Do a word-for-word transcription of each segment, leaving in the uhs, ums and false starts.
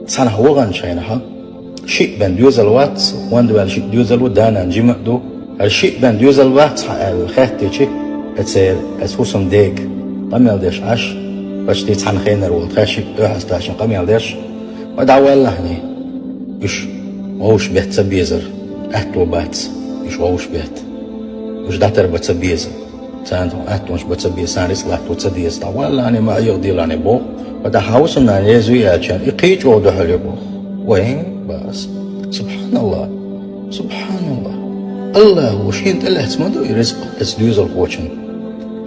Цхьанхьа ваханчу хенахь шиъ бен доьзал вац, ван ваьлла шиъ доьзал ву, да-нана жима а ду. ХӀара шиъ бен доьзал вац хьан аьлла хаьттичи, эцера, эца хӀусам дега къамел деш Ӏаш, почти цхьана хенара волу тхан шиъ тӀехьасташна къамел деш, ва дӀаваллахьний, уьш вовшах бетта ца безар, аьтто бац, уьш вовшах бетта, уьш дӀатарбан ца беза. Царна тхуна аьттонаш бан ца беза, царна рицкъ латто ца деза, дӀаваллахьний, ма Ӏеха делахьний боху, ва дӀа хьан хӀусамнана реза ву аьлча, и кхин чӀогӀа дуьхьал ю боху. Вайн, бац. СубхьаналлахӀ! СубхьаналлахӀ! АллахӀа шена тӀелаьцна ма ду и рицкъ эца доьзалхочун.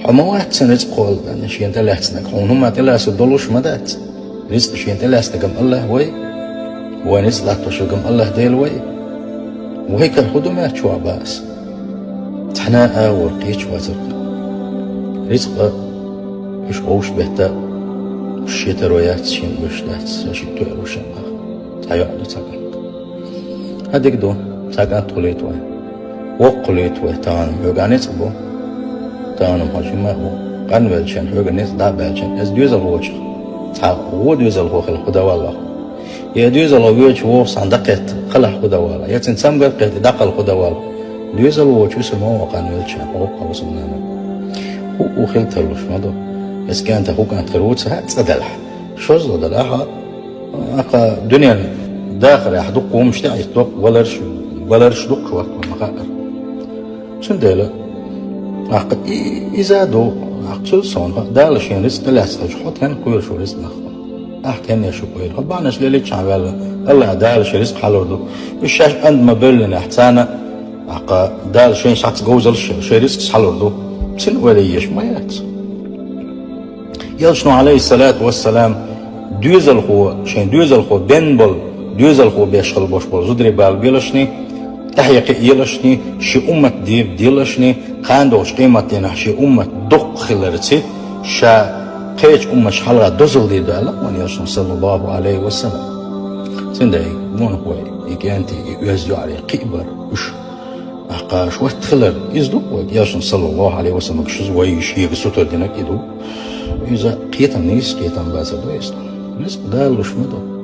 Хьо ма вац цуьнан рицкъ холлаьцнарг, шена тӀелаьцнарг, хьуна хӀумма тӀелаьцна долуш ма дац. Рицкъ шена тӀелаьцнарг-м АллахӀ вай, вайн рицкъ латтош верг-м АллахӀ Дела вай. Вай кара хӀун ду моьтту чохь, бац? Цхьана а агӀор кхеча вацара. Рицкъа уьш вовшах бетта, уьш шен таро яц, шен оьшуш дац, сан шиъ тоьар ву шен баха. Цхьа йоӀ ду, цхьа кӀант. ХӀан, дика ду, цхьа кӀант хуьлуьйту вайн. Воккха хуьлуьйту вай, тахана хьоьгахь ницкъ бу. Тахана хьо жима а ву. Къанвеллачеран хьоьгара ницкъ дӀа а баьлча, эца доьзалхочух цхьа вон доьзалхо хила хӀун дан валахь? Я доьзалхо воьдуш вогӀу цхьаьна дӀакхетта, кхалахь хӀун дан валахь? Я цуьнан цамгар кхетта, дӀакхалла хӀун дан валахь? Доьзалхочун хӀусам ма ву къанвеллачеран, воккхачу хӀусамнанан. ХӀуъу хила тарлуш ма ду. Эца кӀантах хӀун кӀант хир ву ца хаьа, цӀа делахь. ШозлагӀа делахь, тӀаккха дуьненан дахарехь дуккха хӀуманаш тӀехӀиттабо, валарш, валарш дуккха хӀоттабо ма хаьара. Цундела, тӀаккха и, иза а ду, тӀаккха цул совнаха, Дала шен рицкъ тӀелаьцна хилча, хьо стенна кхоьру шен рицкъанах? Ахь стенна еш ву кхоьру? Хьо бахьанаш лелийча велла, АллахӀа Дала шен рицкъ хьалур ду. Уьш шаьш адамаш ма бевллинехь, царна, тӀаккха Дала шайн цхьацца говзаллаш, шайн рицкъаш хьалур ду. Цуьнан ойла еш ма яц. Элчано, Ӏалайхиссалату вассалам, доьзалхо, шайн доьзалхо бен болу, доьзалхо беш хила болуш болу зударий бала белашний, тӀаьхье кхиа елашний, шен уммат дийр делашний, кхана долчу къематдийнахь шен уммат дуккха хиларца, ша кхечу умматаш хьалха дозалла дийр ду аьлла вайн Элчано, саллаллаху Ӏалайхи ва саллам. Цундела, муха вай и кӀентий, и оьзда йоӀарий кхиабар уьш? Ахь кхаша ватта хилар, иза ду вай Элчано, саллаллаху Ӏалайхи ва саллам, шуьза вай шега сутара динарг и ду. Иза кхетам, нийса кхетам бацар ду иза. Рицкъ Дала луш ма ду.